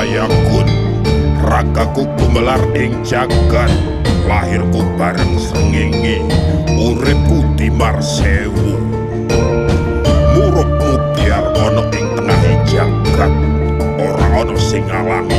Layagun. Ragaku gumelar ing jagat. Lahirku bareng srengenge, uripku timar sewu. Murup mubyar ana ing tengah jagat, ora ana sing ngalangi.